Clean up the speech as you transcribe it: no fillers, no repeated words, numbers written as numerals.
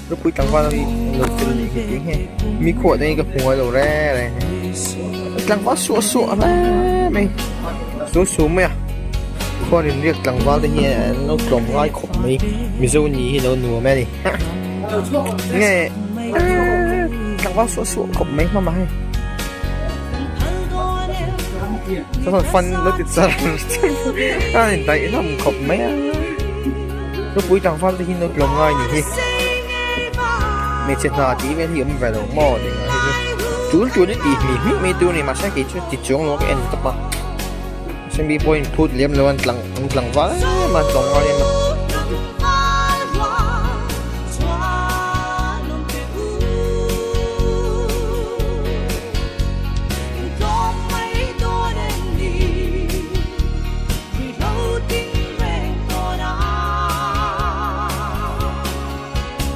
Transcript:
Ropui tlangval hi an lo tel anih hi tih hi mi khuah te hi ka hmu ngailo reng reng tlangval suah suah hle mai su su mai a khuan in riak tlangval te hi an lo tlawm ngai khawp mai mizo ni hi lo nuam e ani nge tlangval suah suah khawp mai hmama hei chuan fan lo ti char char a indaih hlawm khawp mai a. Nupui tlangval te hi an lo tlawm ngai ni hi hmeichhe hna tih vel hi awm ve lo maw tih ang hi chu tul tul hi tih hmih hmih mai tur a ni mahse kei chu ti chuang lo a ka en tawp a mahse mi pawhin phut lem lo an tlang an tlangval em a an tlawm ngai em a.